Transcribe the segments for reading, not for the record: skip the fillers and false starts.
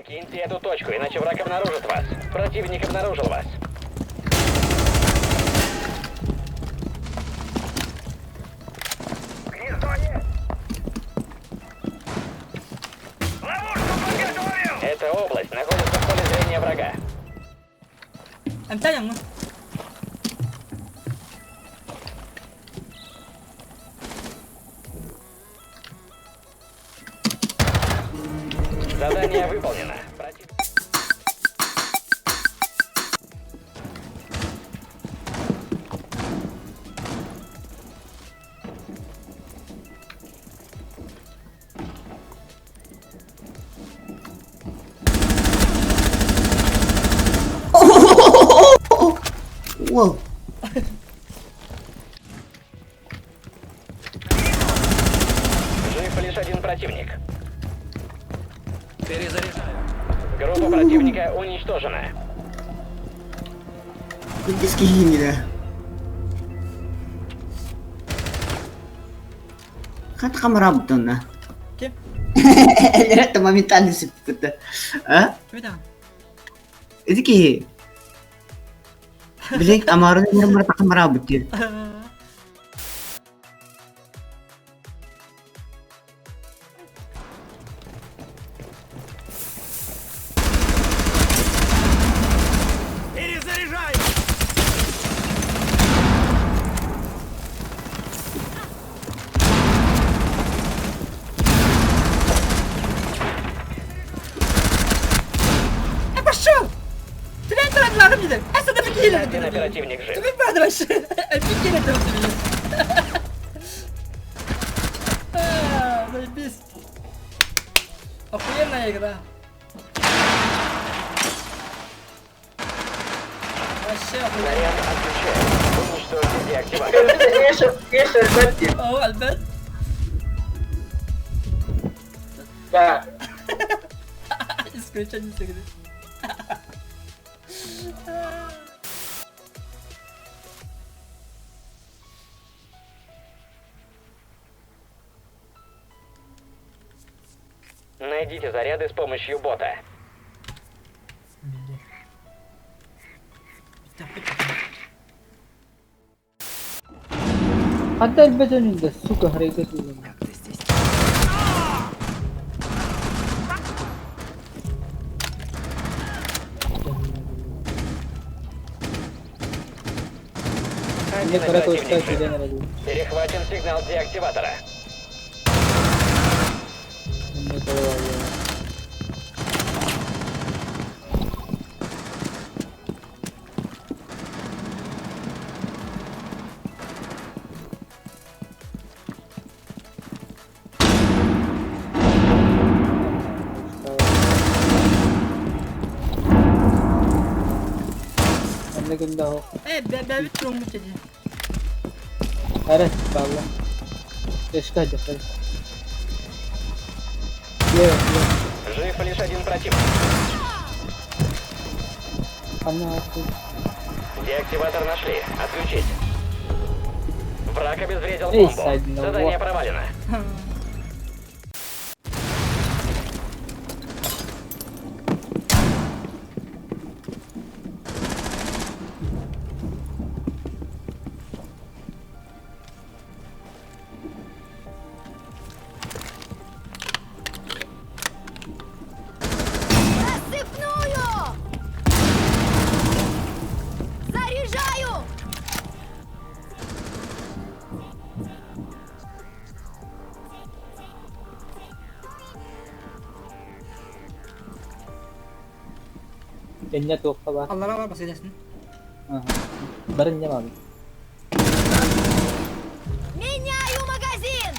Покиньте эту точку, иначе враг обнаружит вас. Противник обнаружил вас. Эта область находится в поле зрения врага. Эмтээн оҥно. Задание выполнено. Уол. Жив лишь один противник. Перезаряжаю. Группа противника уничтожена. Иккис киһиинирэ. Хат хамарабытына. Ким? Эллэрэ моментально сүппүтэ. А? Ким даҕаны? Ити киһи. Билик амарын хамарабыт диэн. Перезаряжай! Э, пошел! Один оперативник жив. Заебись. Охуенная игра. Вообще охуенно. Заряд отключаем. Уничтожьте деактиватор. О, Альберт. Да. Исключение всегда. Найдите заряды с помощью бота. Ханта элбэтэн да, сука, харайга тулун. Один Мне пора оперативник кое-что жив. тебе надо. Перехватен сигнал деактиватора. Мне голова ела. Анна ким да Э, бэбит туруҥмут дии. Ара, Павла. Эшка дьахтар. Лево, лево. Жив лишь один противник. Анна Деактиватор нашли. Отключить. Враг обезвредил Эй, бомбу. с одного. Задание провалено. Рассыпную! Заряжаю! Эннэ туохха баар. Аллара бар басыйдасın. Аха. Бары инньэ баар. Меняю магазин!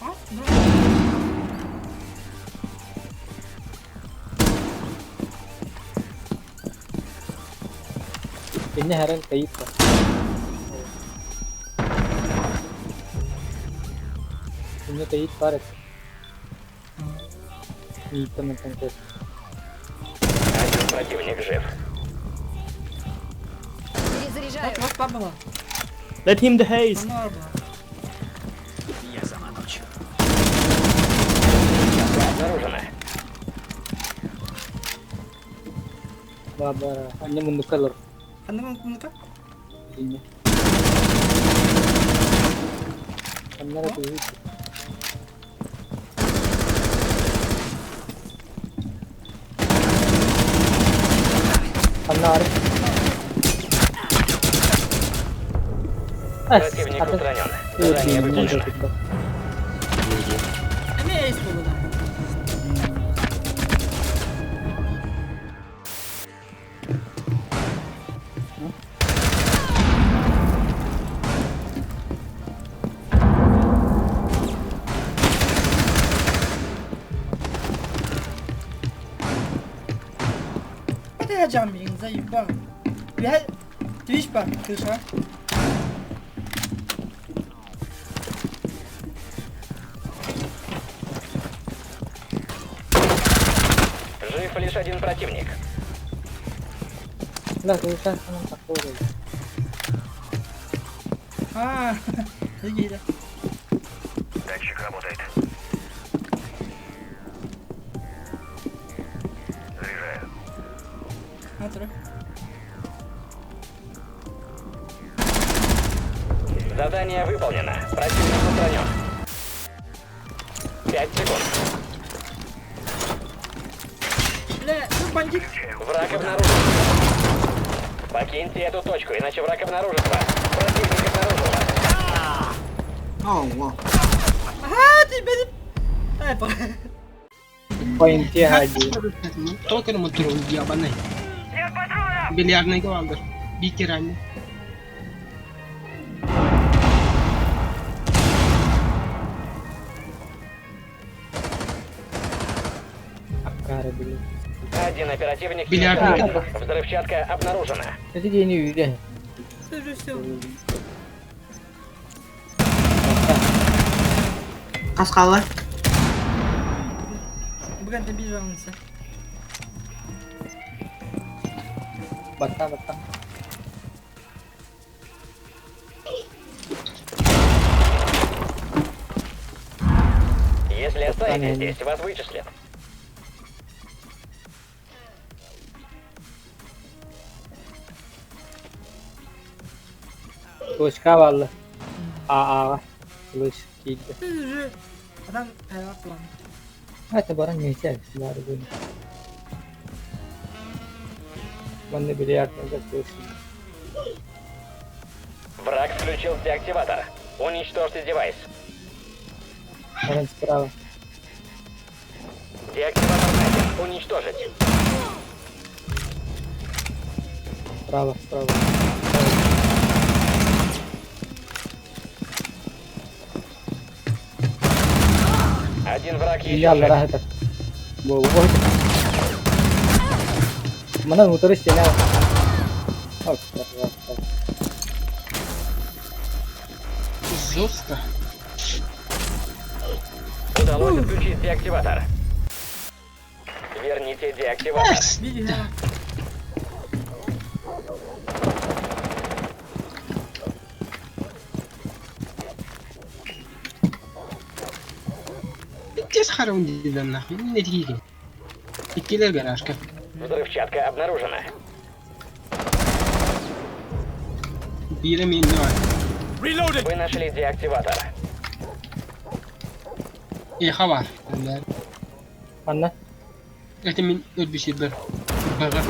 А? Ну. Инньэ харан кайып бар. Инньэ кайып бар эт. Ииттэн мантан көр. Один противник жив. Перезаряжаю. Вот, вот бар была. Let him the haze. Онно бар была. Я сама ночь. Баар баар. Анньа муннукка олор. Ханна муннукка? Инньэ. Ханна эрэ тыһыы. Ханна ары? Противник устранен. Задание выполнено. Эмиэ эйс буолла. Это я мигин, заебал. Я... Твич бар, крыша. Жив лишь один противник. Да, крыша, она похожа. А, Сергей, Датчик работает. Заряжаю. А, трое. Задание выполнено. Противник устранен. 5 секунд. Бля, ну бандит. Враг обнаружен. Покиньте эту точку, иначе враг обнаружит вас. Противник обнаружил вас. Ого. Ага, ты бери. Ай, по. Поинте хади. Токен моторун диабанай. Бильярдныйга бааллар. Биир Аккары, блин. Один оперативник Бильярдный. еще жив. Взрывчатка обнаружена. Это я не видел. Все же все. Хас хаалла. Бүгін биир жалынса. Батта, батта. Если останетесь Понятно. здесь, вас вычислят. Точка баалла. А, а, Слышь, киирдэ. Ты уже адам аяқ план. Это баран нельзя, бары будет. Манна бильярдныйга слышь. Враг включил деактиватор. Уничтожьте девайс. Баран справа. Деактиватор найден. Уничтожить. Справа, справа. Один враг еще Яла жив. раһытар. Бу бу. Манан утары стена. Так, так, так, так. Жестко. Удалось отключить деактиватор. Верните деактиватор. Биир жалын. Тез харун деден нахуй. Не дигин. Иккилер гаражка. Взрывчатка обнаружена. Биирэ мин бар. Вы нашли деактиватор. Эха бар. Анна, Это мин өлбүсү бир. Бага.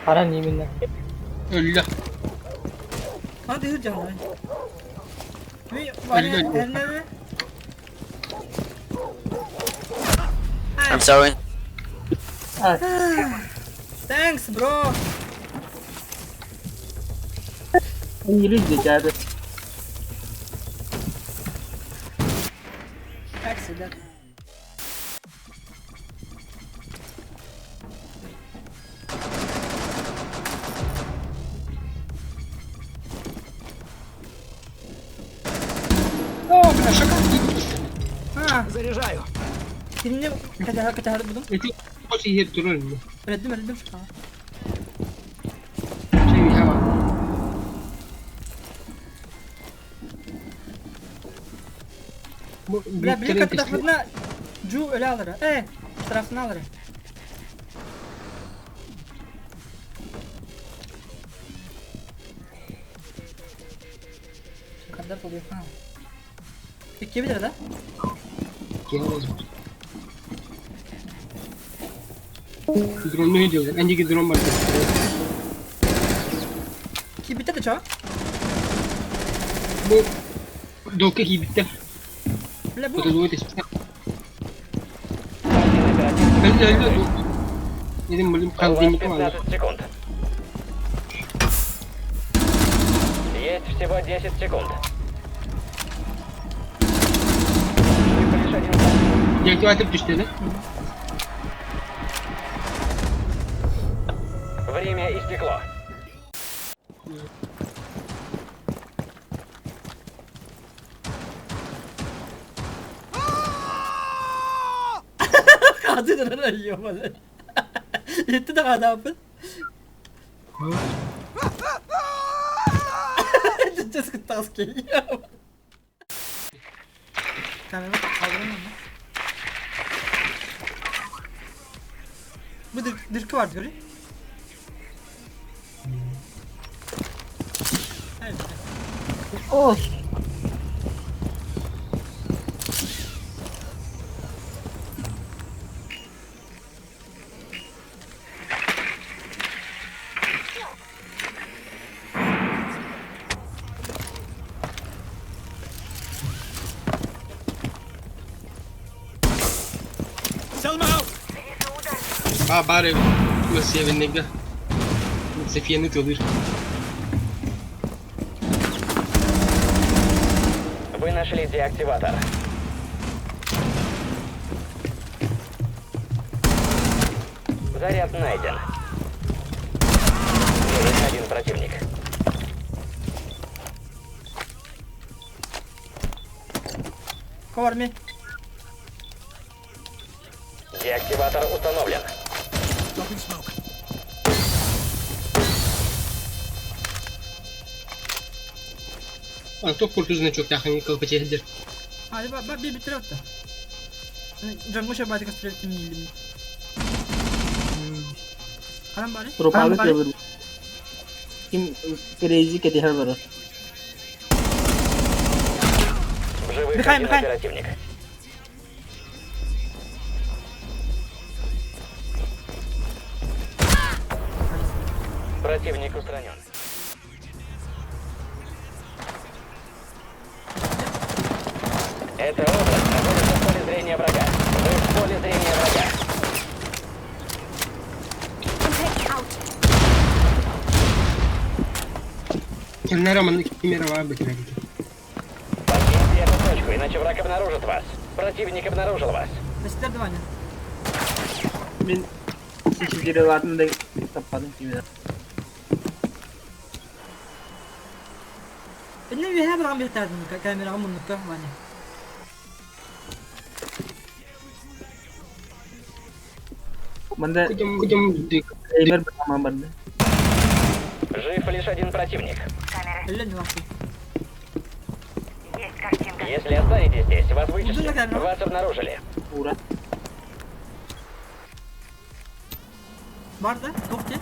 харан именно. Өллө. А ты жалын. Ми Өллө. ваня I'm sorry. Thanks, bro. İngilizce abi. Как всегда. О, бля, шакал. А, Заряжаю. кинини катаһа катаһа будум. Эти после ер турар. Өлдүм өлдүм шакала. Чей хава. Бля, били катахмытна жу өлө алары. Э, штрафын алары. Хандар толуйа. Икки билэр да? Дрон ne diyorlar? Önceki drone var. Киирбитэ да чо? Bu Doka bitti. Бля бу. Bu da tespit. Один оперативник Öldü öldü. живых. Dedim buldum У kan вас dinlik var. 15 секунд. Есть всего 10 секунд. Жив лишь один противник. Deaktivatör düştü dedi. Время истекло. Хаадын ёбаный. Итти да хадаапын. Just кыттаҕас киһи. Камера kaldıramadım lan. Bu dırkı vardı görüyor. Evet. Oh. Ba bari nasıl sevindik Sefiyeni tılır. Вы нашли деактиватор. Заряд найден. Минус один противник. Cover me. Деактиватор установлен. Çok kurtuzuna çok yakın kılpıcı. Hadi bak bak bir bitir hatta. Джангу шабатика стрелять не или. Харам бari. Пропаганда кебир. Kim crazy ketihar bara. В живых Михай, один Михай. оперативник. Противник устранен. Эта область находится в поле зрения врага. Вы в поле зрения врага. Kimler aman kimlere var bitirelim. Покиньте эту точку, иначе враг обнаружит вас. Противник обнаружил вас. Бестер Ваня. Men seçimleri da tapmadım kimi. Ne bir her bir terdim kamera munlukka Ваня. Manda Kocam kocam Kramer tamam bende. Жив лишь один противник. Если останетесь здесь, вас вычислят. Вас обнаружили. Ура. Бар да? Тоқ те?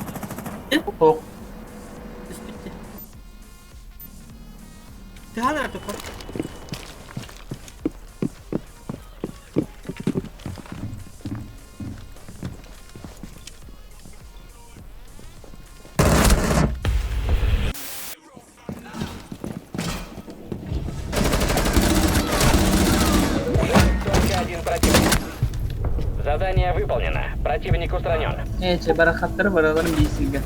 Тоқ. Түспетте. Ты халар тоқ. Только один противник. Задание выполнено. Противник устранен. Evet, барахаттар бараларым бейсилге.